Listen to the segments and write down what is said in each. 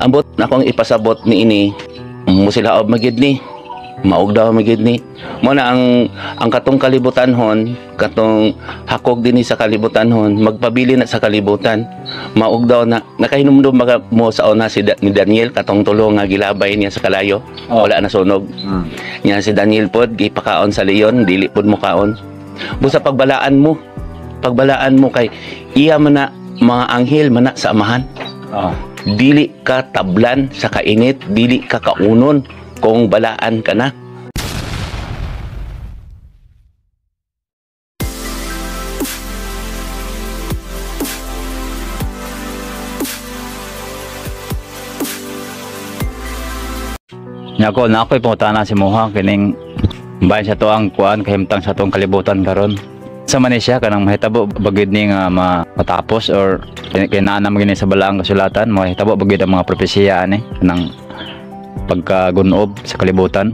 Ambot na akong ipasabot ni ini, musilaob magyud ni, maugdaw magyud ni. Mo na ang katong kalibutanhon, katong hakog dinhi sa kalibutanhon, magpabili na sa kalibutan. Maugdaw na. Nakahinumdum ba mo sa una si ni Daniel, katong tulo nga gilabay niya sa kalayo? Oh. Wala na sunog. Nya si Daniel pod gipakaon sa leon, dili pod mo kaon. Busa pagbalaan mo kay iya man na mga anghel man na sa Amahan. Dili ka tablan sa kainit, dili ka kaunon kung balaan ka na. Nya ko na ako'y pangutana si Moha kining bahin sa tuang kuan kahimtang sa tuang kalibutan karon. Sa man ni siya kanang mahitabo bagid ni nga matapos or kinaan naman gini sa balaang kasulatan, mahitabo bagid ang mga propesiya ani kanang pagkagunob sa kalibutan,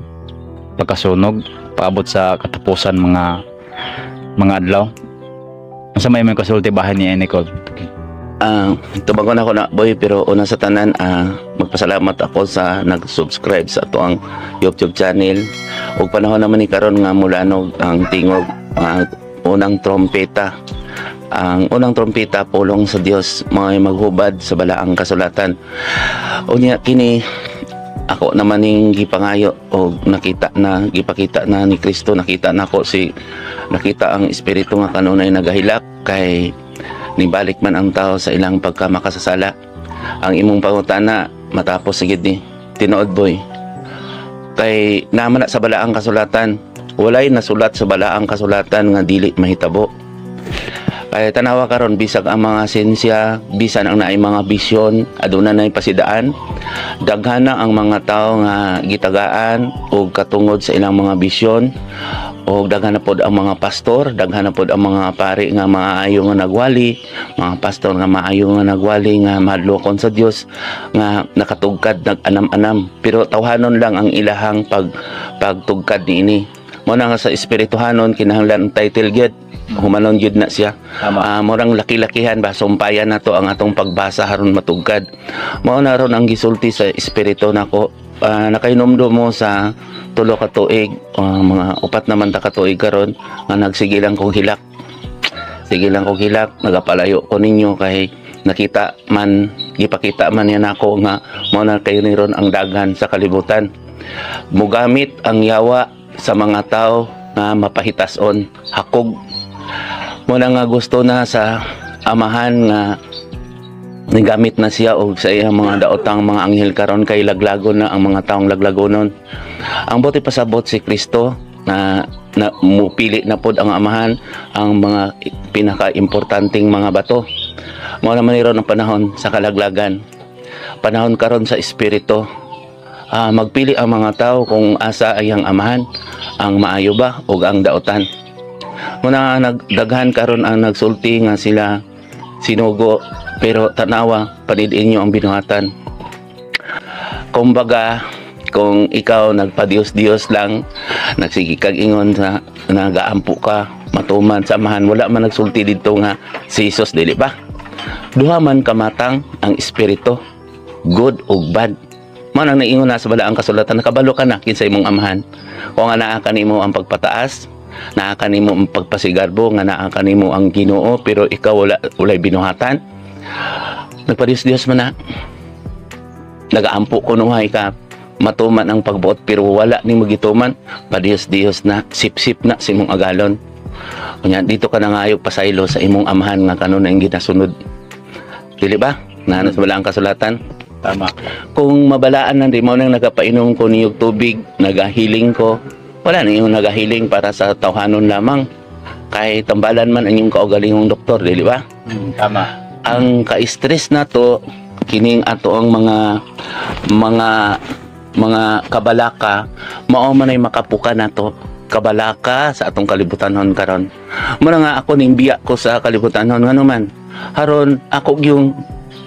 pagkasunog, paabot sa katapusan mga adlaw. Unsa may imong kasulti bahin ni Nicole? Tubagon ako na boy, pero una sa tanan, magpasalamat ako sa nag-subscribe sa ato ang YouTube channel. Ug panahon naman ni karon nga mulanog ang tingog, ang unang trompeta. Ang unang trompeta pulong sa Dios, mga maghubad sa balaang kasulatan. Unya kini ako naman ning gipangayo og nakita na, gipakita na ni Kristo, nakita nako si, nakita ang espiritu nga kanunay nagahilak kay nibalik man ang tao sa ilang pagkamakasasala. Ang imong pangutana, matapos sigid ni tinuod boy. Kay naman na sa balaang kasulatan, walay nasulat sa balaang kasulatan nga dili mahitabo. Kay tanawa karon bisag ang mga sensya, bisan ang naay mga bisyon, aduna nay pasidaan. Daghan na ang mga tao nga gitagaan og katungod sa ilang mga bisyon, og daghan na pod ang mga pastor, daghan na pod ang mga pari nga maayo nga nagwali, mga pastor nga maayo nga nagwali nga mahadlokon sa Dios nga nakatugkad nag-anam-anam, pero tawhanon lang ang ilahang pagtugkad niini. Mo na nga sa espirituhanon kinahanglan ang title gyud, humanon gyud na siya. Tama. Murang laki-lakihan ba, sumpayan na to ang atong pagbasa haron matugkad. Mao na ron ang gisulti sa espiritu nako. Nakainomdom mo sa tulo ka tuig, mga upat naman ta ka tuig karon nga nagsige lang kong hilak. Sige lang kong hilak, nagapalayo ko ninyo kay nakita man, gipakita man niya nako nga mao na kayo ni ron ang daghan sa kalibutan. Mugamit ang yawa sa mga tao nga mapahitason, hakog. Muna nga gusto na sa Amahan nga nigamit na siya og sa iyang mga daotang mga anghel karon kay laglagon na ang mga taong laglagonon. Ang buti pasabot si Kristo na mupili na pod ang Amahan ang mga pinaka-importanteng mga bato. Mao naman ni ron ang panahon sa kalaglagan. Panahon karon sa espiritu. Magpili ang mga tao kung asa ay ang Amahan, ang maayo ba o ang daotan. Muna nagdaghan karon ang nagsulti nga sila sinugo, pero tanawa panidin nyo ang binuhatan. Kumbaga, kung ikaw nagpa-Diyos-Diyos lang, nagsige kag ingon sa nagaampo ka, matuman sa Amahan, wala man nagsulti didto nga si Jesus, dili ba? Duha man kamatang ang espiritu, good ug bad. Mao nang naingon na sa balaang kasulatan, nakabalo ka na kinsa imong amahan. Kung nga naa kanimo ang pagpataas, naa kanimo ang pagpasigarbo, nga naa kanimo ang Ginoo, pero ikaw walay binuhatan. Nagpa-Diyos-Diyos man na. Nagaampo kunuhay ka, matuman ang pagbuot, pero wala ni magituman. Pa-Diyos-Diyos na, sip-sip na sa imong agalon. Kunya, dito ka na ngayo pasaylo sa imong amahan nga kanunay ang ginasunod. Dili ba? Naa na sa balaang kasulatan. Tama. Kung mabalaan nang di mo nang nagapainom ko niyog tubig, nagahiling ko, wala na yung nagahiling para sa tawhanon lamang. Kahit tambalan man ang inyong kaugalingong doktor, dili ba? Tama. Ang ka-stress na to, kining ato ang mga kabalaka, mao man ay makapuka na to. Kabalaka sa atong kalibutanhon karon. Muna nga ako ning biya ko sa kalibutanhon ngano man. Haron ako yung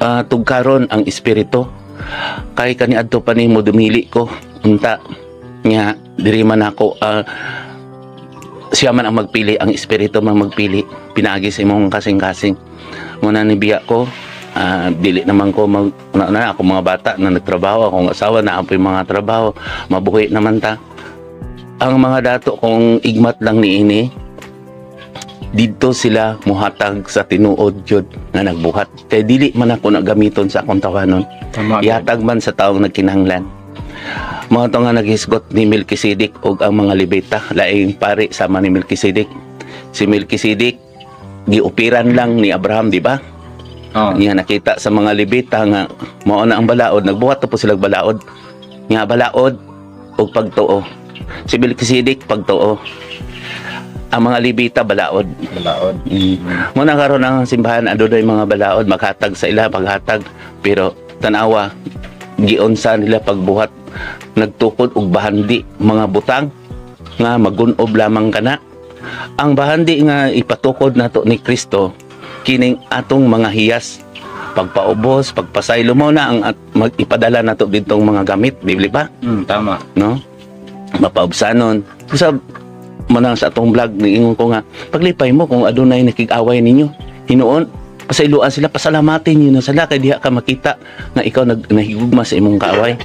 tugkaron ang espiritu. Kay kaniadto pa nimo dumili ko unta nya diri man ako, siya man ang magpili, ang espiritu man magpili pinaagi sa imong kasing-kasing. Muna ni biya ko Dili naman ko mag na ako mga bata na nagtrabaho, akong asawa na apoy mga trabaho, mabuhi naman ta. Ang mga dato, kung igmat lang niini, didto sila muhatag sa tinuod jud nga nagbuhat, kay dili man ako nagamiton sa akong tawanon. Tama. Ihatag man sa taong nagkinahanglan. Mga to nga naghisgot ni Melchizedek og ang mga Levita, laing pari sama ni Melchizedek. Si Melchizedek giupiran lang ni Abraham, di ba? Oh. Niya nakita sa mga Levita nga mao na ang balaod, nagbuhat na po sila balaod. Nga balaod og pagtuo. Si Melchizedek pagtuo. Ang mga Levita balaod. Balaod. Muna karon ang simbahan, adunay mga balaod maghatag sa ila paghatag, pero tanawa giunsa nila pagbuhat, nagtukod og bahandi, mga butang nga magunob lamang kana. Ang bahandi nga ipatukod nato ni Kristo kining atong mga hiyas, pagpaubos, pagpasaylo, mo na ang at mag-ipadala nato ditong mga gamit, di ba? Tama. No, mapaubsanon usab manang sa atong vlog, niingon ko nga paglipay mo kung adunay nakig-away ninyo hinuon, pasayloan sila, pasalamatin niyo na sila, kay diha ka makita nga ikaw nahigugma sa imong kaaway.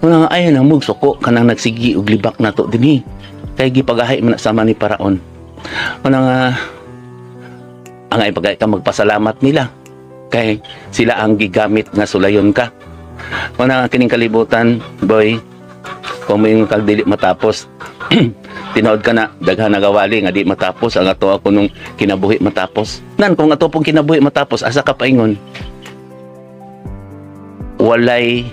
Muna nga ay na mug suko kanang nagsigi og libak nato dinhi, kay gipagahi man na sama ni Paraon. Muna nga ang ay pagay ka magpasalamat nila kay sila ang gigamit nga sulayon ka. Muna nga kining kalibutan, boy, kung may kag dili matapos, tinuod ka na daghan nagawali nga di matapos ang ato ako nung kinabuhi matapos nan. Kung ato pong kinabuhi matapos, asa ka paingon? Walay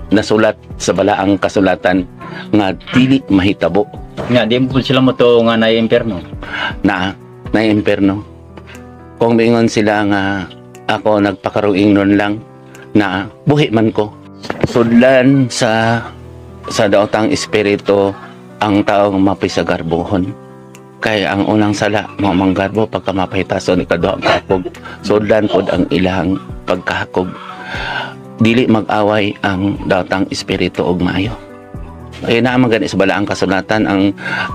nasulat sa balaang kasulatan nga dili mahitabo. Nga di mo po sila mo to nga na impierno. Na na imperno. Kung miingon sila nga ako nagpakaruing nun lang na buhi man ko, sudlan sa daotang espiritu ang taong mapisagarbohon, kay ang unang sala mao mang garbo, pagka mapahitason, ikaduha ang kahakog. Sudlan pod ang ilang pagkahakog. Dili mag-away ang daotang espiritu og maayo. Kaya naa man gani sa balaang kasulatan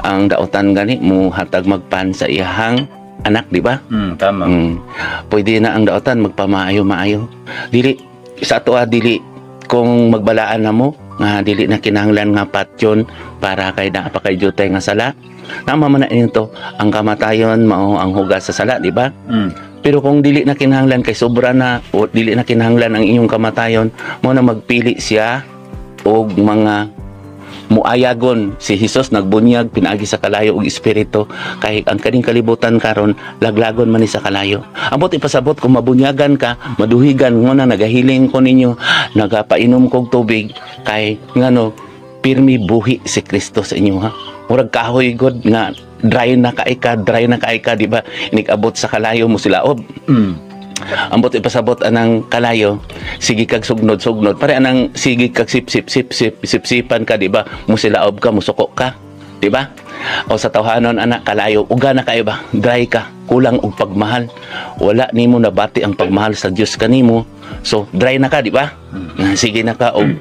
ang daotan gani muhatag magpan sa iyahang anak, di ba? Tama. Pwede na ang daotan magpamaayo-maayo. Dili sa ato dili kung magbalaan na mo nga dili na kinahanglan nga patyon para kay naa pa kay jutay nga sala. Tama man na inyo to, ang kamatayon mao ang hugas sa sala, di ba? Pero kung dili na kinahanglan kay sobra na o dili na kinahanglan ang inyong kamatayon, mo na magpili siya og mga muayagon. Si Jesus nagbunyag pinaagi sa kalayo ug espiritu, kay ang kaning kalibutan karon laglagon man ni sa kalayo. Ambot ipasabot, kung mabunyagan ka, maduhigan mo na. Nagahiling ko ninyo, nagapainom kog tubig, kay ngano pirmi buhi si Kristo sa inyo ha. Murag kahoy god nga dry na kay ka, dry na kay ka, di ba? Inig-abot sa kalayo mo silaob. Ambot ipasabot anang kalayo, sige kag sugnod-sugnod. Pare anang sige kag sip-sip sip-sip sip-sipan ka, di ba? Musilaob ka, musuko ka, di ba? O sa tawhanon anak kalayo, uga na kayo ba? Dry ka, kulang og pagmahal. Wala nimo nabati ang pagmahal sa Dios kanimo. So dry na ka, di ba? Sige na ka og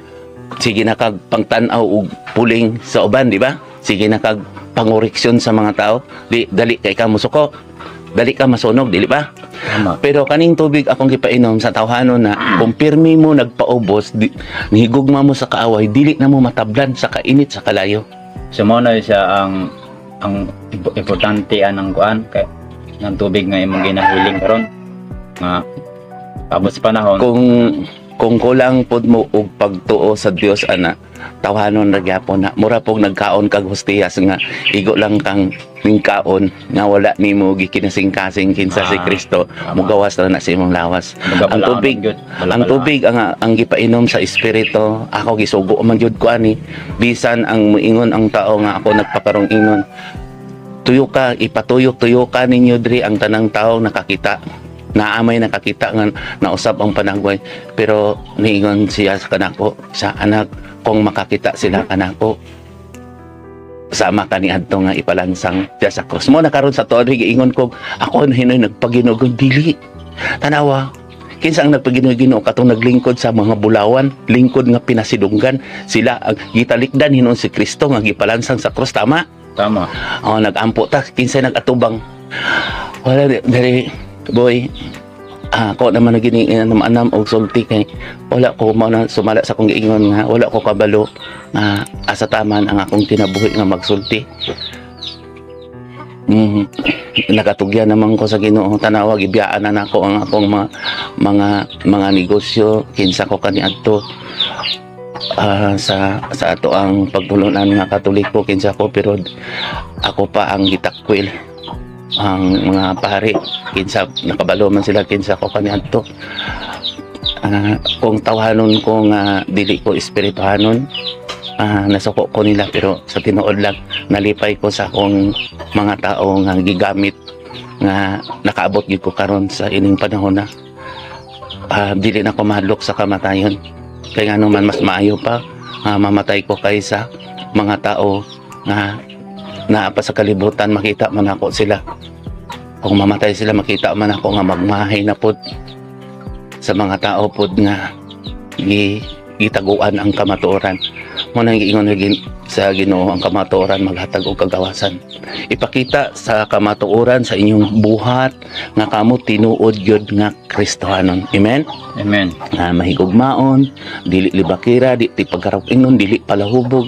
sige na kag pangtan-aw og puling sa uban, di ba? Sige na kag pangoreksyon sa mga tao, di dali kay ka musuko. Dali ka masunog, dili ba? Tama. Pero kaning tubig akong gipainom sa tawhanon na kung pirmi mo nagpaubos, di, nihigugma mo sa kaaway, dili na mo matablan sa kainit sa kalayo. So mo na siya ang importante anang kuan kay ng tubig nga imong ginahiling karon nga abot sa panahon. Kung kulang pod mo og pagtuo sa Dios ana, tawhanon ra gyapon na. Mura pog nagkaon kag hostiyas nga igo lang kang ningkaon nga wala nimo gikinasing-kasing kinsa si Kristo, mugawas ra na sa imong lawas. Ang tubig, ang tubig ang gipainom sa espiritu, ako gisugo man jud ko ani, bisan ang muingon ang tao nga ako nagpakarong ingon. Tuyo ka, ipatuyok tuyo ka ninyo diri ang tanang tao nakakita. Naamay nakakita nga nausab ang panagway, pero niingon siya sa kanako, sa anak, kung makakita sila kanako sama kaniadto nga ipalansang siya sa krus mo na karon sa tuod giingon ko ako hinoy nagpaginoo, dili. Tanawa kinsa ang nagpaginoo katong naglingkod sa mga bulawan, lingkod nga pinasidunggan sila ang gitalikdan hinuon si Kristo nga gipalansang sa krus, tama? Tama. Oh, nagampo ta, kinsa nagatubang? Wala diri, boy. Ako naman na gini anam og sulti kay wala ko mao na sumala sa akong giingon nga wala ko kabalo nga asa taman ang akong kinabuhi nga magsulti. Nakatugyan naman ko sa Ginoo. Tanawa, gibiyaan na nako ang akong mga negosyo, kinsa ko kaniadto sa ato ang pagtulunan nga Katoliko, kinsa ko, pero ako pa ang gitakwil ang mga pari, kinsa nakabalo man sila kinsa ko kaniadto. Kung tawhanon ko nga dili ko espirituhanon, nasuko ko nila, pero sa tinuod lang nalipay ko sa akong mga tao nga gigamit nga nakaabot gyud ko karon sa ining panahon na dili na ko mahadlok sa kamatayon, kay ngano man mas maayo pa mamatay ko kaysa mga tao nga naa pa sa kalibutan, makita man ako sila. Kung mamatay sila, makita man ako nga magmahay na pod sa mga tao pod nga gitaguan ang kamatuoran. Mao nang giingon nga sa Ginoo, ang kamatuoran maghatag og kagawasan. Ipakita sa kamatuoran sa inyong buhat nga kamo tinuod gyud nga Kristohanon. Amen. Amen. Mahigugmaon, dili libakira, di ti pagkarap ingon, dili palahubog.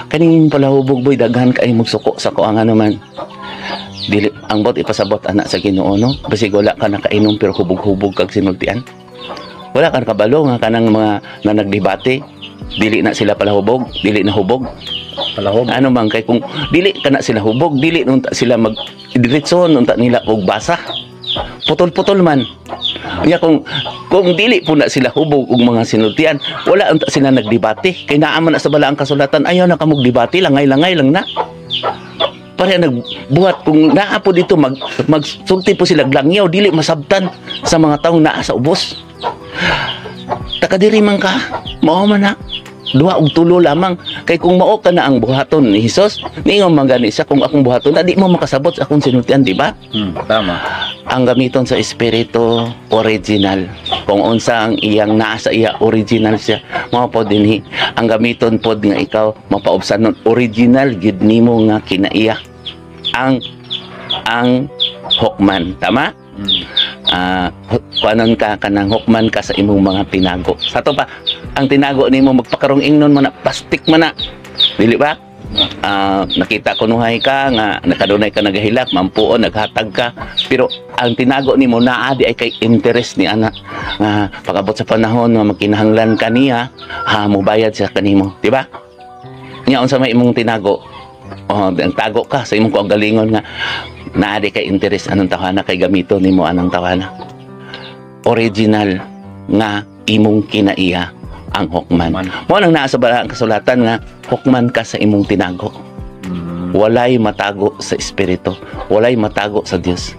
Kaning palahubog, boy, daghan kay magsuko sa ko ang ano man. Dili ang bot ipasabot ana sa Ginoo, no. Basig wala ka nakainom pero hubog-hubog kag sinultian. Wala ka nakabalo nga kanang mga na nagdebate, dili na sila palahubog, dili na hubog. Palahubog. Ano man kay kung dili ka na sila hubog, dili unta sila mag diretso unta nila og basa. Putol-putol man. Nya kung dili po na sila hubog og mga sinultian, wala unta sila nagdebate. Kay naa man na sa balaang kasulatan, ayaw na kamog debate, langay-langay lang na. Pareha nagbuhat kung naa po dito magsulti po sila langyaw, dili masabtan sa mga taong naa sa ubos. Takadiri man ka, mao man na. Duha og tulo lamang kay kung mao ka na ang buhaton ni Hesus, niingon man gani siya, kung akong buhaton na di mo makasabot sa akong sinultian, di ba? Tama. Ang gamiton sa espiritu, original. Kung unsa ang iyang naa sa iya, original siya. Mao pod dinhi ang gamiton pod nga ikaw mapaubsan nun, original gyud nimo nga kinaiya ang hukman, tama? Kuanon ka, kanang hukman ka sa imong mga tinago. Sa to pa ang tinago nimo, magpakarong ingnon man na, plastic man na, dili ba? Nakita ko nuhay ka nga nakadunay ka nagahilak, mampuon, naghatag ka, pero ang tinago nimo naa di ay kay interest ni ana nga pag-abot sa panahon nga magkinahanglan ka niya, ha, mubayad siya kanimo, di ba? Nya unsa may imong tinago? Oh, ang tago ka sa imong kaugalingon nga naa di kay interest anong tawana kay gamito nimo anang tawana. Original nga imong kinaiya ang hukman. Man. Mo nang naa sa balaang kasulatan nga hukman ka sa imong tinago. Walay matago sa espiritu, walay matago sa Dios.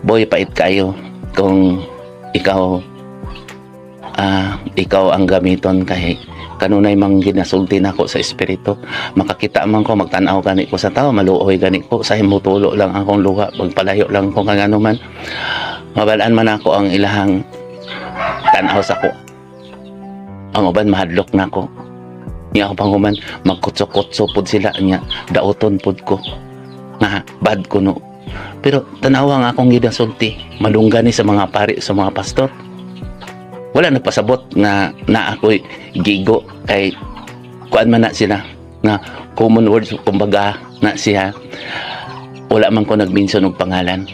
Boy, pait kayo kung ikaw ang gamiton kay kanunay mang ginasulti nako sa espiritu. Makakita man ko, magtan-aw gani ko sa tao, maluoy gani ko sa mutulo lang akong luha, magpalayo lang ko kang ano man, mabalaan man ako ang ilahang tan-aw sa ko. Ang uban mahadlok na ako niya, ako panghuman magkutso-kutso pod sila niya, dauton pod ko nga bad ko, no. Pero tanawa nga akong ginasulti, malungga ni sa mga pari, sa mga pastor, wala nagpasabot nga na ako'y gigo kay kuan man na sila nga common words kumbaga na siya. Wala man ko nagminson og pangalan,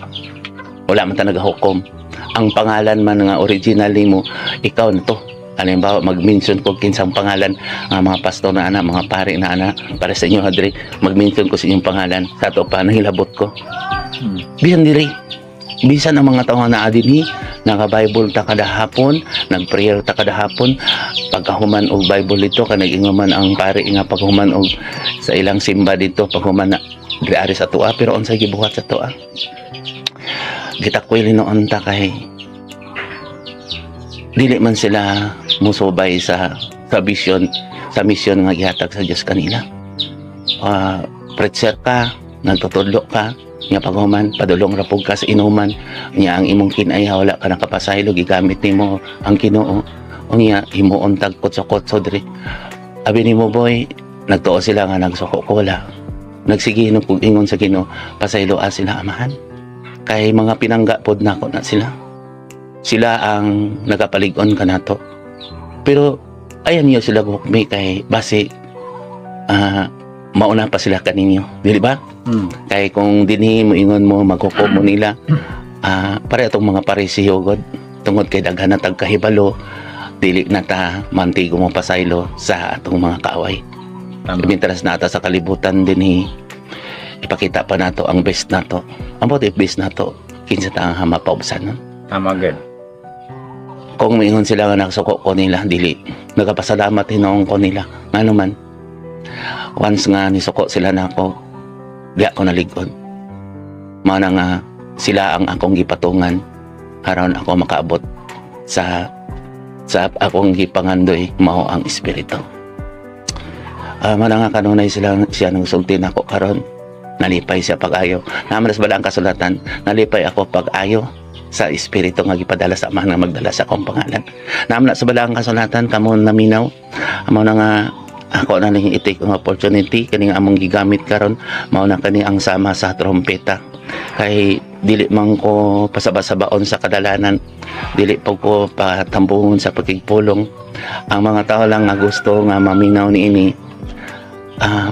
wala man ta nagahukom. Ang pangalan man nga original nimo, ikaw na to. Halimbawa, mag-mention ko kinsang pangalan nga mga pastor na ana, mga pari na ana, para sa inyo hadri, mag-mention ko sa inyong pangalan. Sa ato pa nahilabot ko. Bisan diri, bisan ang mga tao nga naa dinhi, naka-Bible ta kada hapon, nag-prayer ta kada hapon, pagkahuman og Bible dito, ka nag-ingon man ang pari nga paghuman og sa ilang simba dito, paghuman na diri ari sa tuwa, pero unsay gibuhat sa tuwa? Gitakwil noon ta kay dili man sila musubay sa vision, sa mission nga gihatag sa Dios kanila. Preacher ka, nagtutudlo ka, nga paghuman padulong ra pug ka sa inuman, nya ang imong kinay wala ka nakapasaylo, gigamit nimo ang Ginoo, unya himuon tag kutso-kutso diri. Abi nimo, boy, nagtuo sila nga nagsuko ko, wala nagsige no kog ingon sa Ginoo, pasayloa sila, Amahan, kay mga pinangga pod nako na sila. Sila ang nagapalig-on kanato. Pero ayan niyo sila hukmi kay base mauna pa sila kaninyo. Dili ba? Mm. Kay kung dinhi moingon mo, maghukom mo nila, pare atong mga Parisiyo god, tungod kay daghan na tag kahibalo, dili na ta mantigo mo pasaylo sa atong mga kaaway. Tama. Mientras na ata sa kalibutan dinhi, ipakita pa nato ang best nato. Ambot if best nato, kinsa ta ang mapaubsan, no? Tama gid. Kung moingon sila nga nagsuko ko nila, dili. Nagapasalamat hinuon ko nila. Ngano man, once nga nisuko sila nako, di ako nalig-on. Mao na nga sila ang akong gipatungan aron ako makaabot sa akong gipangandoy, mao ang espiritu. Mao na nga kanunay sila siya nang sulti nako karon. Nalipay siya pag-ayo. Naman sa balaang kasulatan, nalipay ako pag-ayo sa espiritu nga gipadala sa Amahan nga magdala sa akong pangalan. Naman na sa balaang kasulatan, kamo naminaw. Amo na nga ako na ning i-take ang opportunity kani nga among gigamit karon, mao na kani ang sama sa trompeta. Kay dili man ko pasaba-sabaon sa kadalanan, dili po ko patambungon sa pagkigpulong. Ang mga tao lang nga gusto nga maminaw niini,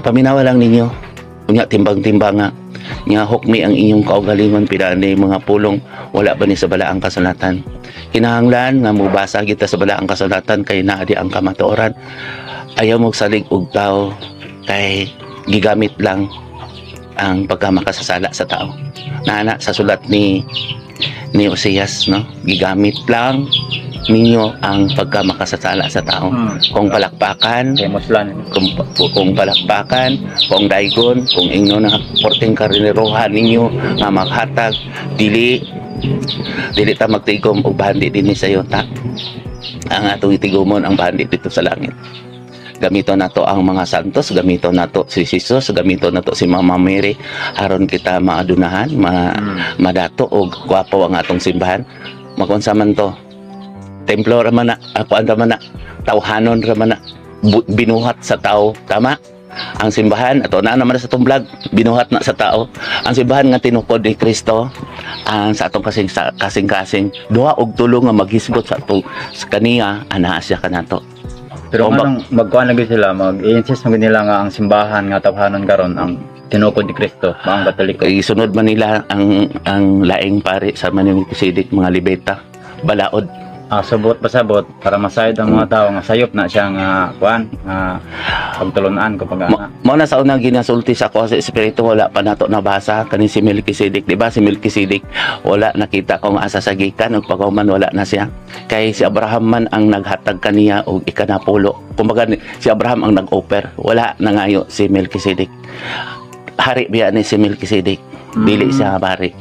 paminawa lang ninyo. Unya timbang-timbang nga nga hukmi ang inyong kaugalingon, pila ni mga pulong wala ba ni sa balaang kasulatan. Kinahanglan nga mobasa kita sa balaang kasulatan kay naa di ang kamatuoran. Ayaw mo salig og tao kay gigamit lang ang pagkamakasasala sa tao. Nana sa sulat ni Oseas, no? Gigamit lang ninyo ang pagkamakasasala sa tao. Kung palakpakan, Kay Muslan. kung palakpakan, kung daygon, kung ingno na porting karinirohan ninyo nga maghatag, dili dili ta magtigom og bandi dinhi sa yuta. Ang atong itigumon ang bandi dito sa langit. Gamito nato ang mga santos, gamito nato si Jesus, gamito nato si Mama Mary aron kita maadunahan, madato og gwapo ang atong simbahan. Makunsa man to. Templo ra man na, kuan ra man na, tawhanon ra man na, binuhat sa tao, tama? Ang simbahan, ato na naman sa atong vlog, binuhat na sa tao. Ang simbahan nga tinukod ni Kristo, ang sa atong kasing sa kasing-kasing duha og tulo nga maghisgot sa atong sa kaniya, anaa siya kanato. Pero O, nganong magkuan lagi sila, mag-insist man nila nga ang simbahan nga tawhanon karon ang tinukod ni Kristo, maong Katoliko? Kay sunod man nila ang laing pare sa Melchizedek, mga Levita, balaod. Subot pasabot para masayod ang mga tao nga sayop na siya nga kuan nga pagtulunan kapag ana. Mao na sa unang ginasulti sa ako sa espiritu, wala pa nato nabasa kani si Melchizedek, di ba? Si Melchizedek wala nakita kung asa sa gikan ug paghuman wala na siya. Kay si Abraham man ang naghatag kaniya og ikanapulo. Kumbaga si Abraham ang nag-offer, wala nangayo si Melchizedek. Hari biya ni si Melchizedek, dili siya pari.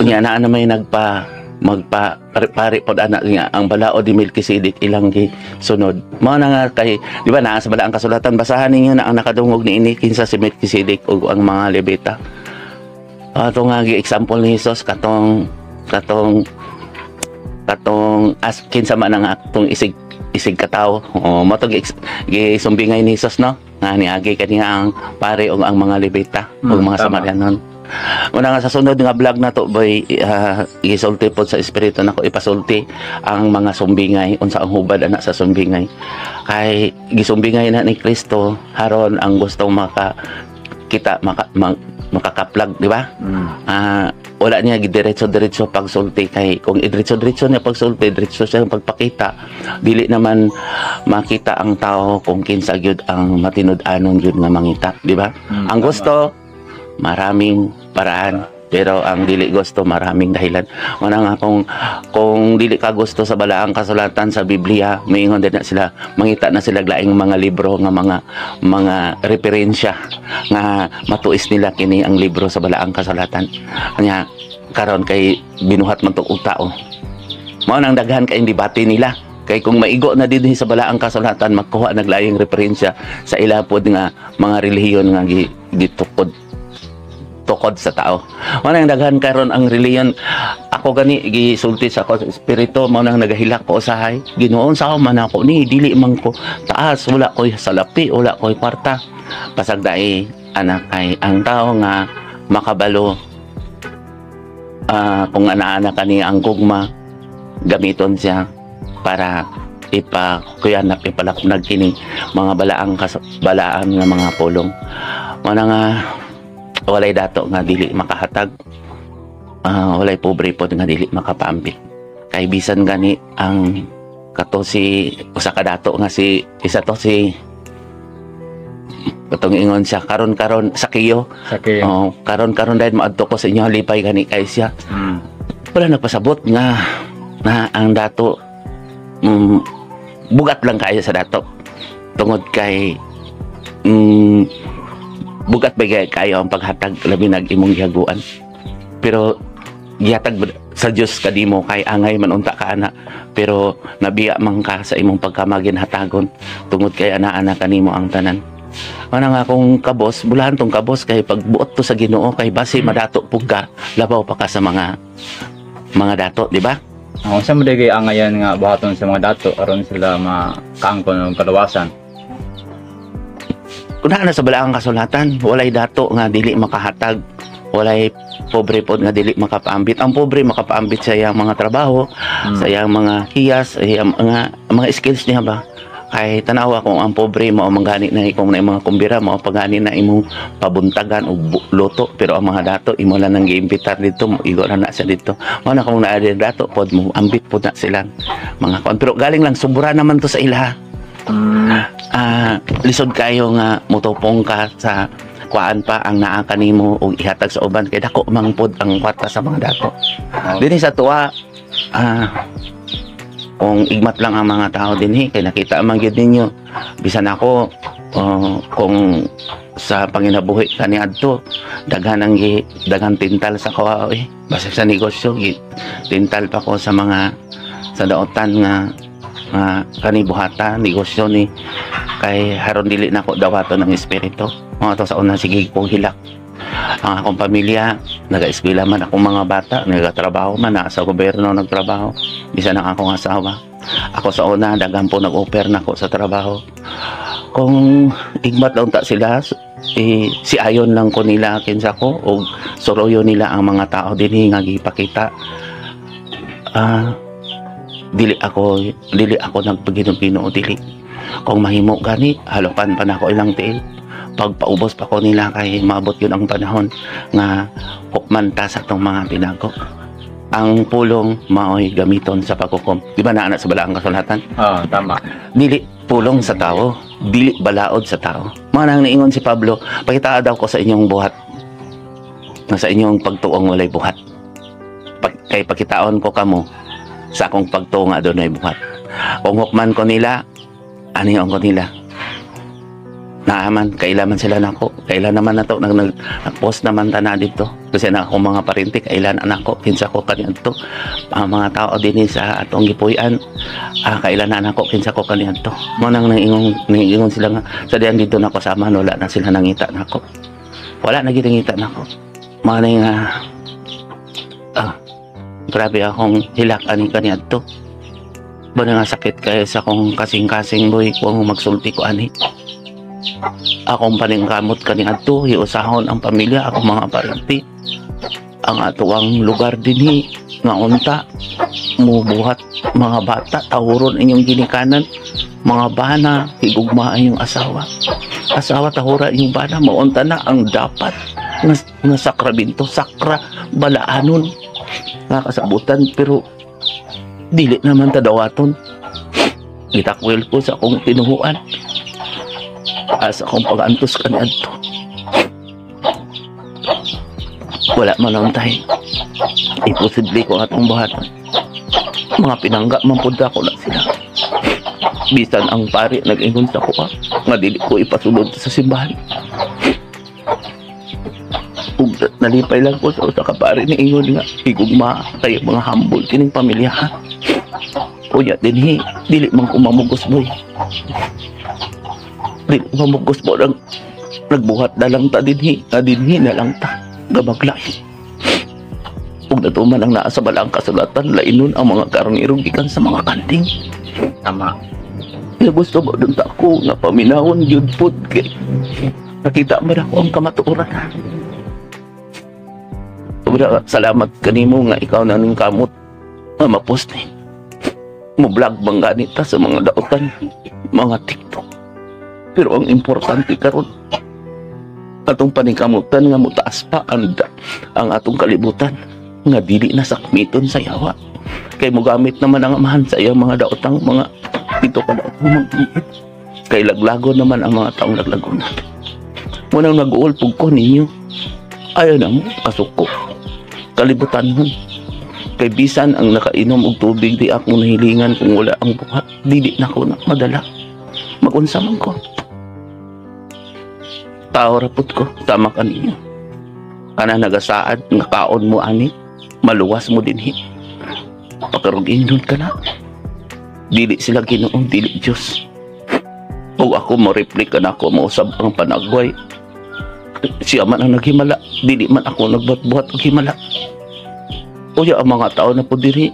Unya naa na may nagpa magpa pare pod ana nga ang balaod ni Melchizedek ilang gi sunod. Mao na nga kay di ba naa sa balaang kasulatan, basahan ninyo na ang nakadungog niini kinsa si Melchizedek ug ang mga Levita. Ato nga gi example ni Jesus katong katong katong as kinsa man ang atong isig isig katawo. O mo to gisumbingay ni Jesus, no, nga niagi kaniya ang pare ug ang mga Levita ug mga Samarianon. Una nga sa sunod nga vlog na to, boy, gisulti pod sa espiritu nako, ipasulti ang mga sumbingay, unsa ang hubad ana sa sumbingay. Kay gisumbingay na ni Kristo haron ang gustong maka kita makakaplag, di ba? Wala niya gidiretso-diretso pagsulti kay kung idiretso-diretso niya pagsulti, diretso siya pagpakita, dili naman makita ang tao kung kinsa gyud ang matinud-anon gyud nga mangita, di ba? Ang gusto maraming paraan, pero ang dili gusto maraming dahilan. Una nga kung dili ka gusto sa balaang kasulatan sa Biblia, moingon din na sila, mangita na sila laing mga libro nga mga referensya nga matuis nila kini ang libro sa balaang kasulatan. Anya karon kay binuhat man to og tao. Mao nang daghan kay debate nila. Kay kung maigo na din sa balaang kasulatan, magkuha naglaying referensya sa ila pod nga mga relihiyon nga gitukod tukod sa tao. Mao nang daghan karon ang relihiyon. Ako gani gisulti sa ako sa espiritu, mao nang nagahilak ko usahay. Ginoo, sa man ako ni dili man ko taas, wala koy salapi, wala koy kwarta. Pasagdai anak ay ang tao nga makabalo Kung ana-ana kani ang gugma, gamiton siya para ipakuyanap, ipalaknag kini mga balaan nga mga pulong. Mana nga walay dato nga dili makahatag, walay pobre pod nga dili makapaambit. Kay bisan gani ang kato si usa ka dato nga si isa to si katong ingon siya karon-karon sa kiyo. Sakyo. Oh, karon-karon dahil maadto ko sa inyo, lipay gani kay siya. Wala nagpasabot nga na ang dato bugat lang kayo sa dato tungod kay bugat ba kayo ang paghatag, labi nag imong gihaguan, pero gihatag ba sa Dios kadimo kay angay man unta ka ana, pero nabiya man ka sa imong pagkamagin hatagon tungod kay ana-ana kanimo ang tanan. Ana nga kung kabos, bulahan tong kabos kay pagbuot to sa Ginoo kay basi madato pug ka, labaw pa ka sa mga dato, di ba? Ang unsa mo kay angayan nga buhaton sa mga dato aron sila makaangkon og kaluwasan? Kung naa na sa balaang kasulatan, walay dato nga dili makahatag, walay pobre pod nga dili makapaambit. Ang pobre makapaambit sa iyang mga trabaho, sa iyang mga hiyas, sa iyang mga skills niya ba. Kay tanawa kung ang pobre mao manggani na kung na mga kumbira mao pagani na imong pabuntagan og luto, pero ang mga dato imo lang nang giimbitar dito, mo igo na na siya dito. Mao na kung naa din dato pod mo ambit pod na silang mga kuan, pero galing lang sobra naman to sa ilaha. Lisod kayo nga mutupong ka sa kuan pa ang naa kanimo og ihatag sa uban kay dako man pod ang kwarta sa mga dato. Dinhi sa tuwa, kung igmat lang ang mga tao dinhi kay nakita man gyud ninyo bisan ako, oh, kung sa panginabuhi kaniadto daghan ang daghan tintal sa kuha eh. Basta sa negosyo tintal pa ko sa mga sa daotan nga nga kani buhata negosyo ni kay haron dili nako dawaton ang espiritu mga to sa una. Sige kong hilak ang akong pamilya, nag-eskwela man akong mga bata, nagatrabaho man na sa gobyerno, nagtrabaho bisan ang akong asawa. Ako sa una daghan po nag-offer nako sa trabaho. Kung igmat lang ta sila eh, si ayon lang ko nila kinsa ko og suroyo nila ang mga tao dinhi nga gipakita. Dili ako nagpaginoo, dili. Kung mahimo gani, halokan pa nako ilang tiil, pagpaubos pa ko nila kay maabot yun ang panahon nga hukman ta sa atong mga tinago. Ang pulong maoy gamiton sa paghukom. Di ba naa na sa balaang kasulatan? Ah, tama. Dili pulong sa tao, dili balaod sa tao. Mga nang niingon si Pablo, "Pakitaa daw ko sa inyong buhat na sa inyong pagtuong walay buhat. Kay pakitaon ko kamo sa akong pagtuo nga adunay buhat." Kung hukman ko nila, aniyon ko nila. Naaman, kailan sila nako, kailan naman na to, nag-post naman ta na dito. Kasi na akong mga parinti, kailan anak ko, kinsa ko kaniadto. Ang mga tao din sa atong gipuy-an, kailan na nako, kinsa ko kaniadto. Mo nang nangingon sila nga, sa diyan dito nako sa amahan, wala na sila nangita nako. Wala na gid nangita nako. Mga na nga, grabe akong hilak ani kaniadto. Ba na nga sakit kay sa akong kasing-kasing, boy, kung magsulti ko ani. Akong paningkamot kaniadto, hiusahon ang pamilya, akong mga parinti. Ang atuang lugar dinhi nga unta mubuhat mga bata, tahuron inyong ginikanan, mga bana, higugma inyong asawa, asawa, tahura inyong bana. Maunta na ang dapat nga sakramento, sakra balaanon nga kasabutan, pero dili naman ta dawaton. Gitakwil ko sa akong tinuhuan asa akong pag-antos kaniadto. Wala man lang tayo, imposible ko atong buhaton. Mga pinangga man pud ako na sila. Bisan ang pari nag-ingon sa kuha nga dili ko ipasulod sa simbahan. Ug nalipay lang ko sa usa ka pari ni ingon nga higugma kayo, mga humble kining pamilya. Unya dinhi dili man ko mamugos, boy, dili ko mamugos mo lang. Nagbuhat na lang ta dinhi nga dinhi na lang ta gamaglay ug natuman ang naa sa balaang kasulatan, lainon ang mga karnero gikan sa mga kanding. Tama. Kaya gusto mo dun ta ako nga paminawon gyud pud kay nakita man ako ang kamatuoran. Wala, salamat kanimo nga ikaw na ning kamot nga mapost ni. Mo vlog bang ganita sa mga dautan, mga TikTok. Pero ang importante karon, atong paningkamutan nga mutaas pa ang atong kalibutan nga dili na sakmiton sa yawa. Kay mogamit naman ang Amahan sa iyang mga daotang mga pito ka daotang mga. Kay laglago naman ang mga taong laglago na. Munang nag-uol pug ko ninyo. Ayaw na mo, kasuko. Kalibutan mo. Kay bisan ang nakainom og tubig di ako nahilingan kung wala ang buhat. Dili na ko na madala. Magunsa man ko. Tao ra pud ko, tama ka ninyo. Kana nagasaad nga kaon mo ani, maluwas mo dinhi. Pakarugin ka na. Dili sila Ginoo, dili Diyos. O ako mo replika na ako mo usab ang panagway. Siya man ang naghimala, dili man ako nagbuhat-buhat og himala. Uya ang mga tao na po diri,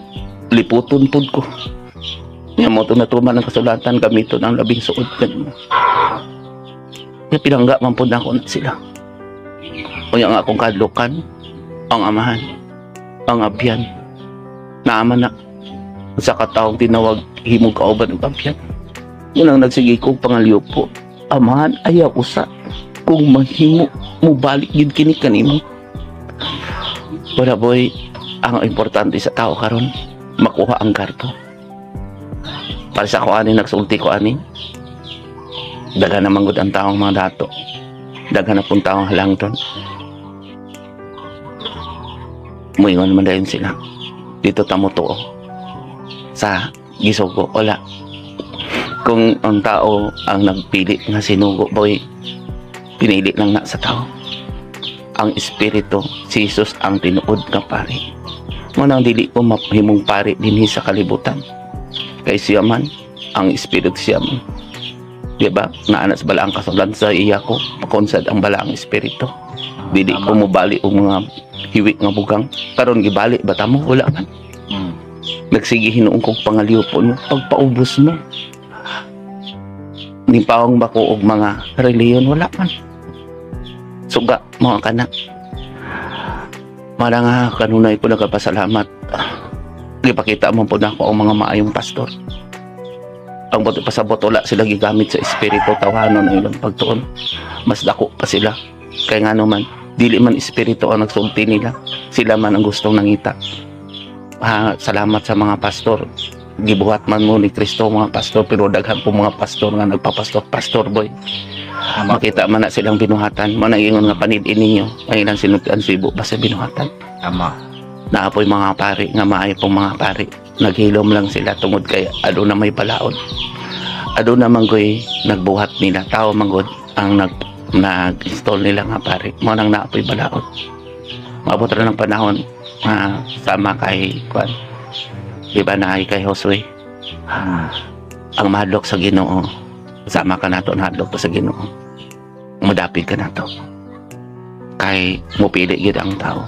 liputon pud ko. Nga mo to natuman ang kasulatan, gamiton ang labing suod kanimo. Nga pinangga man pud nako na sila. Unya nga akong kadlukan, ang Amahan, ang abyan, naaman na sa katawong tinawag himong kauban ng abyan. Yun ang nagsige ko pangalyupo. Amahan, ayaw usa. Kung mahimo, mubalik gid kini kanimo. Wala boy, ang importante sa tao karon makuha ang karto. Para sa ako ani, nagsulti ko ani. Daghan naman gud ang taong mga dato. Daghan na pong taong halangton. Muingon man dayon sila. Dito ta mo tuo. Sa gisugo, wala. Kung ang tao ang nagpili nga sinugo, boy, pinili lang na sa tao. Ang espiritu, si Jesus ang tinuod nga pari. Munang dili ko mahimong pari dinhi sa kalibutan. Kay siya man, ang espiritu siya man. Di ba? Naana sa balaang kasulan sa iya ko, pakonsad ang balaang espiritu. Dili ko mobali og mga hiwi nga bugang. Karon gibali ba ta mo? Wala man. Nagsige hinuon kong pangalyupo no, pagpaubos mo. Nipawang ba ko og mga reliyon? Wala man. Suga, mga kanak. Mara nga, kanunay ko nagpasalamat. Gipakita mo po na ako ang mga maayong pastor. Ang boto pasabot, wala sila gigamit sa espiritu, tawanon ang ilang pagtuon. Mas dako pa sila. Kaya nga naman, dili man espiritu ang nagsulti nila. Sila man ang gustong nangita. Salamat sa mga pastor. Gibuhat man mo ni Kristo mga pastor, pero daghan po mga pastor nga nagpapastor, pastor boy. Makita man na silang binuhatan, man ang ingon nga panid-in ninyo, ang ilang sinultian sibo pa sa binuhatan. Naapoy mga pari nga maayo pong mga pari. Naghilom lang sila tungod kay aduna may balaod. Aduna man ko'y nagbuhat nila, tao man gud ang nag-install nila nga pari. Mao nang naapoy balaod. Maabot ra ng panahon nga sama kay kwan. Di ba naay kay Josue? Ang mahadlok sa Ginoo, sama ka nato, nahadlok pa sa Ginoo. Mudapig ka nato. Kay mupili gyud ang tao.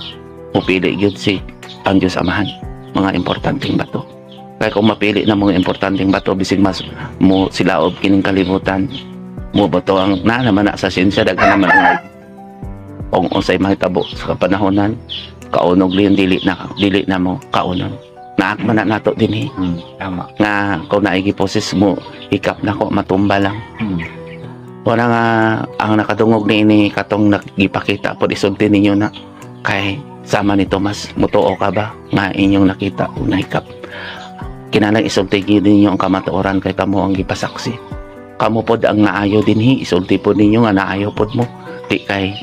Mupili gyud si ang Diyos Amahan, mga importanteng bato. Kaya kung mapili na mga importanteng bato, bisig mas mo silaob kining kalibutan, mo bato ang na naman na sa siyensya, daghan naman ang kung unsay mahitabo sa kapanahonan, kaunog liyon dili na mo kaunon. Naak man na nato dinhi. Tama. Nga kung naigi poses mo hikap na ko matumba lang. Wala nga ang nakadungog niini katong nagipakita pod isulti ninyo na kay sama ni Tomas, mutuo ka ba nga inyong nakita o nahikap? Kinahanglan isulti gyud ninyo ang kamatuoran kay kamo ang gipasaksi. Kamo pod ang naayo dinhi, isulti pod ninyo nga naayo pod mo. Di kay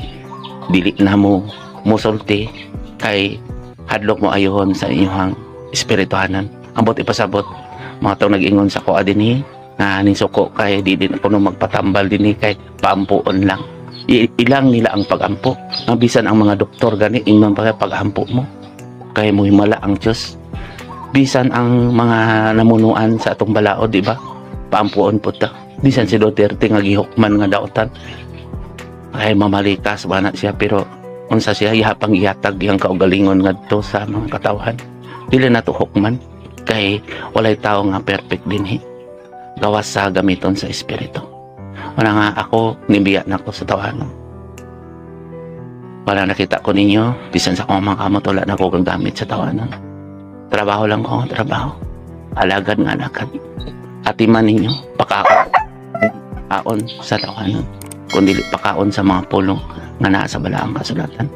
dili na mo musulti kay hadlok mo ayohon sa inyong espirituhanan. Ambot ipasabot mga taong nag-ingon sa kuha dinhi nga ning suko kay di din kuno magpatambal dinhi kay paampuon lang. Ilang nila ang pagampo. Ang bisan ang mga doktor gani ingnon pa pag-ampo mo kay mo himala ang Dios. Bisan ang mga namunuan sa atong balaod, di ba? Paampuon po ta. Bisan si Duterte nga gihukman nga dautan ay mamalikas ba na siya, pero unsa siya ihapang ihatag iyang kaugalingon ngadto sa mga katawhan. Dili na to hukman kay walay tao nga perfect dinhi. Gawas sa gamiton sa espiritu. Wala nga ako nibiya na ako sa tawanan. Wala nakita ko ninyo, bisan sa akong mga kamot, wala na ko gamit sa tawanan. Trabaho lang ko, trabaho. Alagad nga alagad. Atiman ninyo, pakaon. Pakaon sa tawanan. Kung dili pakaon sa mga pulong nga naa sa balaang kasulatan.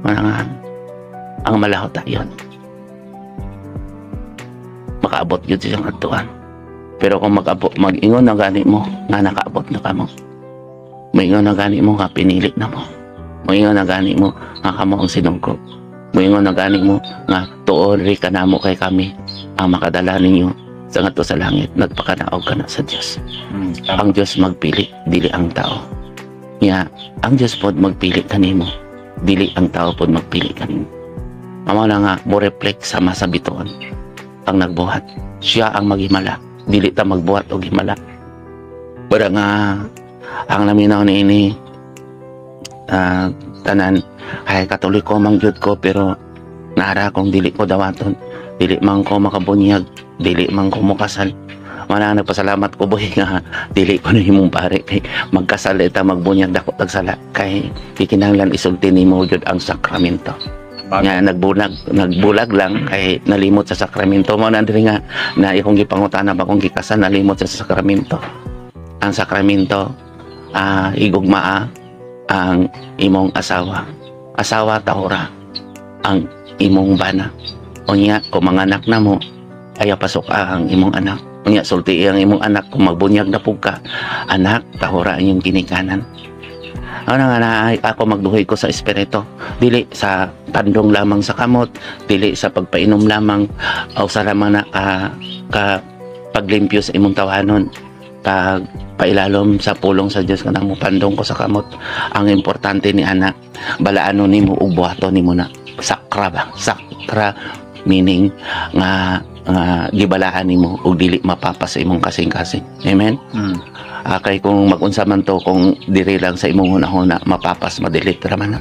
Wala nga, ang malahot ayon. Makaabot yun siyang adtuan. Pero kung mag-abot, mag-ingon na gani mo, nga nakaabot na kamo. Maingon na gani mo nga pinili na mo. Maingon na gani mo nga kamo ang sinungko. Maingon na gani mo nga tuon ri ka namo kay kami ang makadala ninyo sa ngadto sa langit. Nagpakanaog ka na sa Dios. Ang Dios magpili, dili ang tao. Nga ang Dios pod magpili kanimo, dili ang tao pod magpili kanimo. Mao na nga mo reflect sama sa bituon ang nagbuhat. Siya ang maghimala, dili ta magbuhat og himala. Para nga ang naminaw ni ini tanan ay Katoliko man gyud ko, pero nara kung dili ko dawaton, dili man ko makabunyag, dili man ko mokasal. Mana nagpasalamat ko, boy, nga dili ko na himong pare kay magkasal ita, magbunyag, dako tag sala kay gikinahanglan isulti nimo gyud ang sakramento. Nga nagbulag, nagbulag lang kay nalimot sa sakramento. Mo na diri nga na ikong gipangutana ba kung gikasal, nalimot sa sakramento. Ang sakramento, igugmaa ang imong asawa, asawa, tahura ang imong bana. Unya kung mga anak na mo, ayaw pasok ang imong anak. Unya sulti ang imong anak kung magbunyag na pug ka, "Anak, tahura ang iyong ginikanan." Ano nga na ako magduhoy ko sa espiritu, dili sa pandong lamang sa kamot, dili sa pagpainom lamang o sa lamang na ka paglimpyo sa imong tawanon, pag pailalom sa pulong sa Dios kanang mo pandong ko sa kamot. Ang importante ni anak, balaano nimo ug buhaton nimo na sakra ba, sakra meaning nga nga gibalaan nimo ug dili mapapas sa imong kasing-kasing. Amen. Kay kung magunsa man to, kung diri lang sa imong hunahuna, mapapas, madelete ra man na.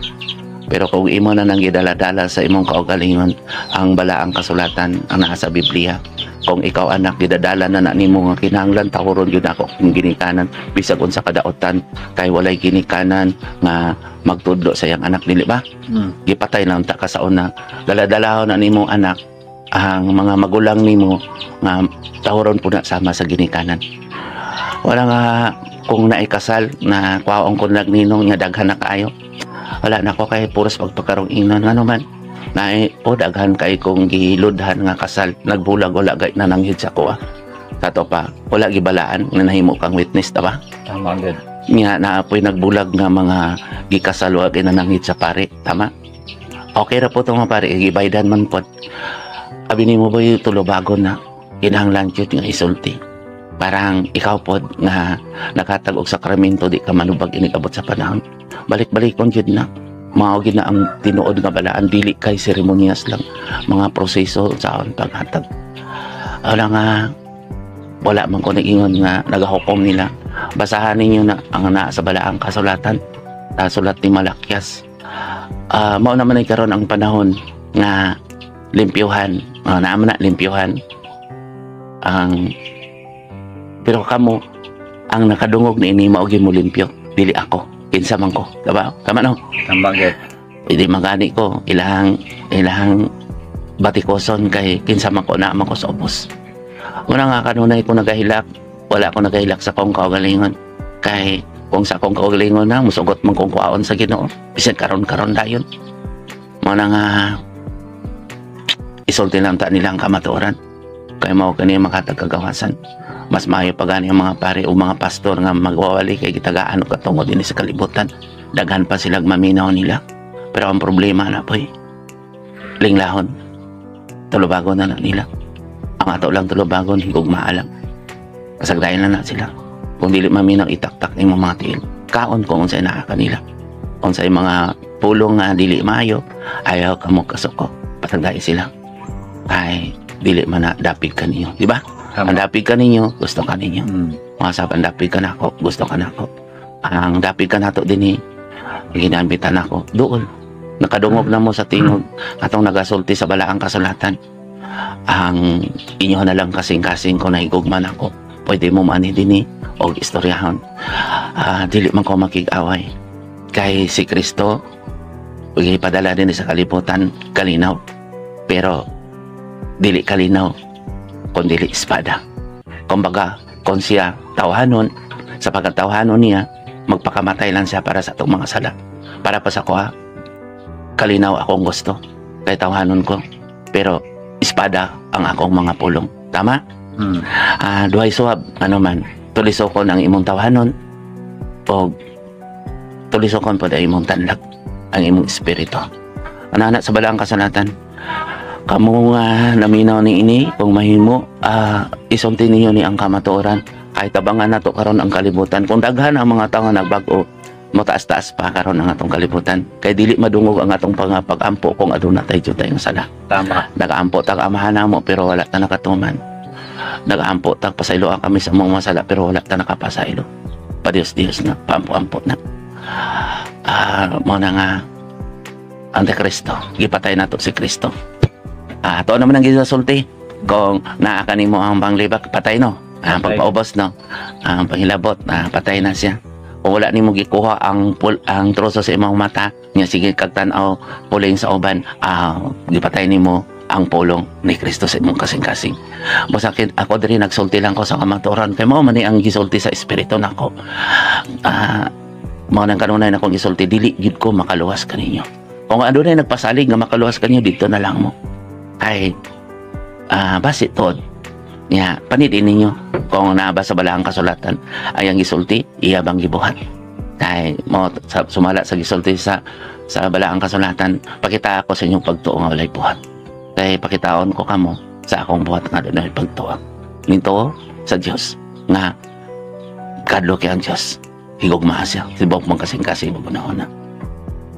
Pero kung imo na nang gidala-dala sa imong kaugalingon ang balaang kasulatan, ang naa sa Biblia, kung ikaw, anak, gidadala na na nimo nga kinahanglan tahuron gyud ako kung ginikanan bisag unsa kadaotan kay walay ginikanan nga magtudlo sa iyang anak, dili ba? Gipatay lang ta ka sa una. Dala-dalahon na nimo, anak, ang mga magulang nimo nga tahuron po na sama sa ginikanan. Wala nga kung naikasal na kwaong ko nagninong nga daghan na kaayo, wala na ko kay puros pagpakarong ingnon. Ano man na o daghan kay kong giludhan nga kasal, nagbulag, wala gay nananghid sa kuha. Kato pa wala gibalaan nga nahimo kang witness ta ba? Tama gud. Nga naapoy nagbulag nga mga gikasal, wa ginananghid sa pare. Tama, okay ra po itong mga pare, gibaydan man pod. Abi nimo ba tulobagon na kinahanglan jud nga isulti. Parang ikaw pod nga nakatag og sakramento, di ka manubag inig abot sa panahon. Balik-balikon jud na. Mao gid na ang tinuod nga balaan, dili kay seremonyas lang, mga proseso sa paghatag. Wala nga wala man ko nag-ingon nga nagahukom nila. Basahan ninyo na ang naa sa balaang kasulatan, sulat ni Malakias. Mao naman ay karon ang panahon nga limpyuhan. Naa man na limpyuhan ang, pero kamo ang nakadungog ni ini, mao gyud mo limpyo, dili ako. Kinsa man ko, diba? Tama no? Tama gud. Hindi magani ko ilang ilang batikoson kay kinsa man ko, naa man ko sa ubos. Una nga kanunay ko nagahilak, wala ko nagahilak sa kong kaugalingon kay kung sa akong kaugalingon na musugot man kong kuhaon sa Ginoo bisan karon-karon dayon. Mao na nga isulti lang ta nila ang kamatuoran kay mao kani makatagkagawasan. Mas maayo pa gani ang mga pare o mga pastor nga magwawali kay gitagaan og katungod dinhi sa kalibutan. Daghan pa silang maminaw nila, pero ang problema na po'y linglahon. Tulubagon na na nila. Ang ato lang tulubagon, higugmaa lang. Kasagdayan na na sila. Kung dili maminaw, itaktak imong mga tiil. Kaon kung unsay naa kanila. Unsay mga pulong nga dili maayo, ayaw ka mo kasuko. Patagdain sila. Ay, dili man na dapig ka ninyo. Di ba? Ang Tama. Dapig ka ninyo, gusto ka ninyo. Mga sab, ang dapig ka nako, gusto ka nako. Ang dapig ka nato dinhi, ginambitan ako. Doon, nakadungog na mo sa tingog atong nagasulti sa balaang kasulatan. Ang inyo na lang kasing-kasing kung nahigugman ako. Pwede mo maani dinhi og istoryahon. Dili man ko makig-away. Kay si Kristo, Gipadala din sa kalibutan kalinaw. Pero dili kalinaw kung dili espada. Kumbaga, kung siya tawhanon, sa pagkatawhanon niya, magpakamatay lang siya para sa atong mga sala. Para pa sa kuha, kalinaw akong gusto. Kay tawhanon ko. Pero espada ang akong mga pulong. Tama? Hmm. Duhay suwab, ano man, tulisokon ang imong tawhanon o tulisokon po ang imong tanlag, ang imong espiritu. Anak sa balaang kasulatan, kamo nga naminaw ni ini, kung mahimo, isulti ninyo ni ang kamatuoran. Kahit tabangan nato karon ang kalibutan. Kung daghan ang mga tao nga nagbag-o, mataas-taas pa karon ang atong kalibutan. Kay dili madungog ang atong pag-ampo kung aduna tay jutay nga sala. Tama. Nagaampo tag Amahan namo pero wala ta nakatuman. Nagaampo tag pasayloa kami sa mga masala pero wala ta nakapasaylo. Pa-Dios Dios na, paampo-ampo na. Mao na nga Antikristo. Gipatay nato si Kristo. Ato naman ang gisulti. Kung naa kanimo ang panglibak, patay no. Ang Patay. pagpaubos no. Ang panghilabot, patay na siya. Kung wala nimo gikuha ang troso sa imong mata, nya sige kag tan-aw puling sa uban, gipatay nimo ang pulong ni Kristo sa imong kasing-kasing. Basta ako diri nagsulti lang ko sa kamatuoran kay mao man ni ang gisulti sa espiritu nako. Mao nang kanunay na akong gisulti, dili gid ko makaluwas kaninyo. Kung adunay nagpasalig nga makaluwas kanyo, dito na lang mo. Kay basi tod nya panidin ninyo kung naa ba sa balaang kasulatan ay ang gisulti iya bang gibuhat. Kay mo sa, sumala sa gisulti sa balaang kasulatan, pakita ako sa inyong pagtuo nga walay buhat. Kay pakitaon ko kamo sa akong buhat nga dunay pagtuo. Nito sa Dios nga kadlo kay ang Dios. Higugmaa siya. Tibok mong kasing-kasing magunahon na.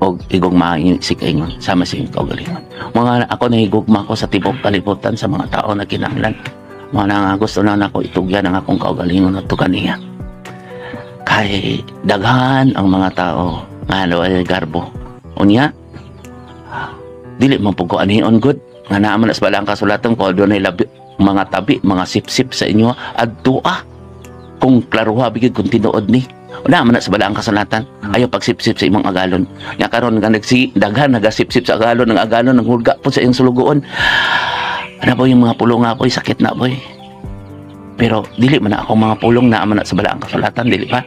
O higugmaa inyo si kaingon sama sa inyong kaugalingon. Mga ako nahigugma ko sa tibok kalibutan sa mga tao na kinahanglan. Mga nga gusto na nako itugyan ang akong kaugalingon at kaniya. Kay daghan ang mga tao nga ay garbo. Unya, dili man pud ko anion good nga naa man sa balaang kasulatan ko dunay labi, mga tabi, mga sipsip sa inyo adtua kung klaruha bigid kung tinuod ni. Wala man na sa balaang kasulatan. Ayaw pagsipsip sa imong agalon. Nga karon nga nagsi daghan nagasipsip sa agalon, ang agalon ang hulga po sa iyong sulugoon. Ano po yung mga pulong nga po, sakit na boy. Pero dili man na akong mga pulong na man na sa balaang kasulatan, dili pa.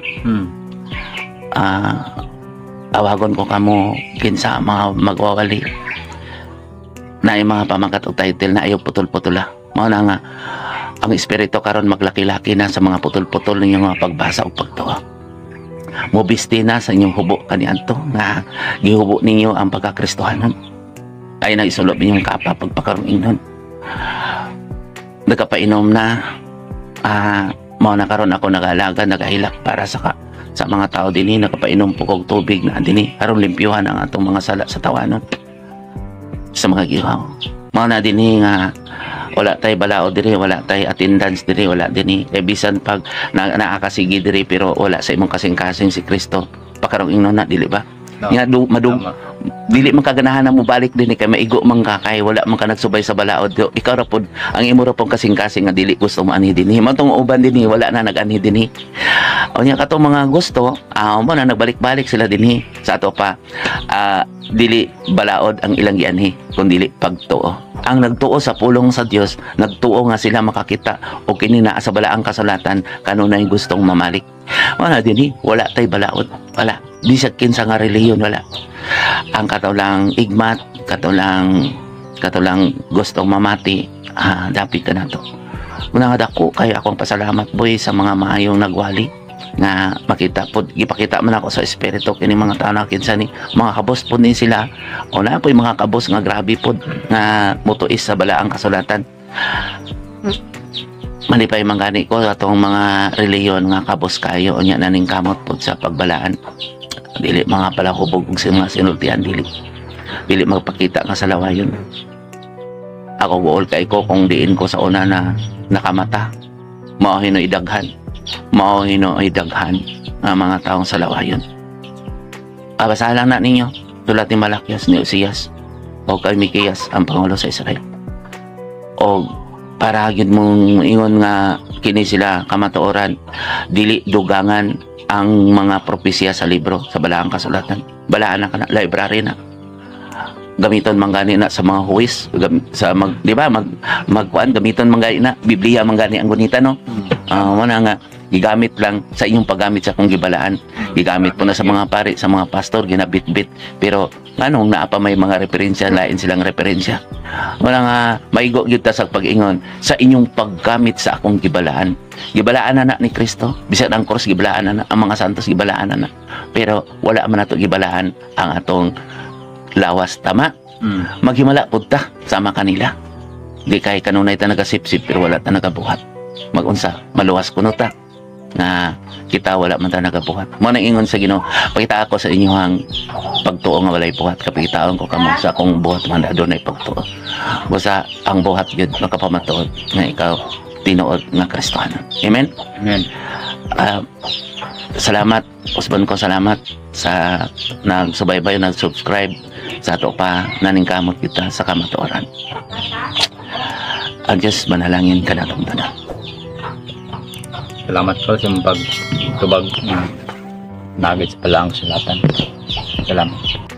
Tawagon ko kamo kinsa mga magwawali na yung mga pamagat og title na ayaw putol-putol. Mao na nga ang espiritu karon maglaki-laki na sa mga putol-putol ninyong mga pagbasa o pagtuo. Mobisti na sa inyong hubo kaniadto nga gihubo ninyo ang pagkakristohanon. Ay nang isulob ninyong kapa pagpakarong ingnon. Nagkapainom na, mao na karon ako nag-alaga, nagahilak para sa mga tao dinhi, nakapainom po kog tubig na dinhi aron limpyuhan ang atong mga sala sa tawanon sa mga gihaw. Mao na dinhi nga wala tay balaod diri, wala tay attendance diri, wala dinhi. Kay bisan pag naakasigi diri pero wala sa imong kasing-kasing si Kristo. Pakarong ingnon na dili ba? No. Nga du, madung Tama. Dili man kaganahan na mo balik dinhi kay maigo man ka kay wala man ka nagsubay sa balaod. Ikaw ra pod ang imo ra pong kasing-kasing nga dili gusto mo anhi dinhi. Man tong uban dinhi wala na nag-anhi dinhi. Unya katong mga gusto, mo na nagbalik-balik sila dinhi sa ato pa. Dili balaod ang ilang gianhi kun dili pagtuo. Ang nagtuo sa pulong sa Dios, nagtuo nga sila makakita o kini naa sa balaang kasulatan kanunay gustong mamalik. Wala dinhi, wala tay balaod, wala. Di sa kinsa nga relihiyon wala. Ang katulang igmat, katulang gustong mamati, dapit ka na to. Muna nga dako kay akong pasalamat boy sa mga maayong nagwali nga makita pod gipakita man ako sa espiritu kini mga tao na kinsa ni mga kabos pod ni sila o na po'y mga kabos nga grabe pod nga mutuis sa balaang kasulatan. Malipay man gani ko atong mga relihiyon nga kabos kayo unya na ning kamot pod sa pagbalaan, dili mga palahubog ug sa mga sinultian, dili dili magpakita nga sa lawayon. Ako guol kay ko kung diin ko sa una na nakamata, mao hinoy daghan, mao hinoy daghan nga mga taong sa lawayon. Basahan lang na ninyo sulat ni Malakias, ni Osias o kay Mikeyas ang pangulo sa Israel. O para gyud mong ingon nga kini sila kamatuoran, dili dugangan ang mga propesya sa libro sa balaang kasulatan. Balaan na kana, library na. Gamiton man gani na sa mga huwis, sa mag, di ba, mag magkuan, gamiton man gani na Biblia man gani ang gunita, no? Ah, mo na nga gigamit lang sa inyong paggamit sa akong gibalaan. Gigamit po na sa mga pari, sa mga pastor, ginabitbit, pero nganong naa pa may mga referensya, lain silang referensya? Wala nga maigo gyud ta sa pag-ingon sa inyong paggamit sa akong gibalaan. Gibalaan na na ni Kristo, bisan ang cross gibalaan na na, ang mga santos gibalaan na na, pero wala man nato gibalaan ang atong lawas, tama? Maghimala pud ta sama kanila. Di kay kanunay ta nagasipsip pero wala ta nagabuhat. Magunsa, maluwas kuno ta nga kita wala man ta nagabuhat. Mo nang ingon sa Ginoo, "Pakita ako sa inyong pagtuo nga walay buhat, kapakitaon ko kamo sa akong buhat man adunay pagtuo." Basta ang buhat gyud makapamatuod nga ikaw tinuod nga Kristohanon. Amen. Amen. Ah, salamat, usban ko, salamat sa nagsubaybay, nag-subscribe sa ato pa. Naningkamot kita sa kamatuoran. Ang Diyos manalangin kanatong tanan. Salamat ko sa imong pagtubag ng nagit sa palaang kasulatan. Salamat.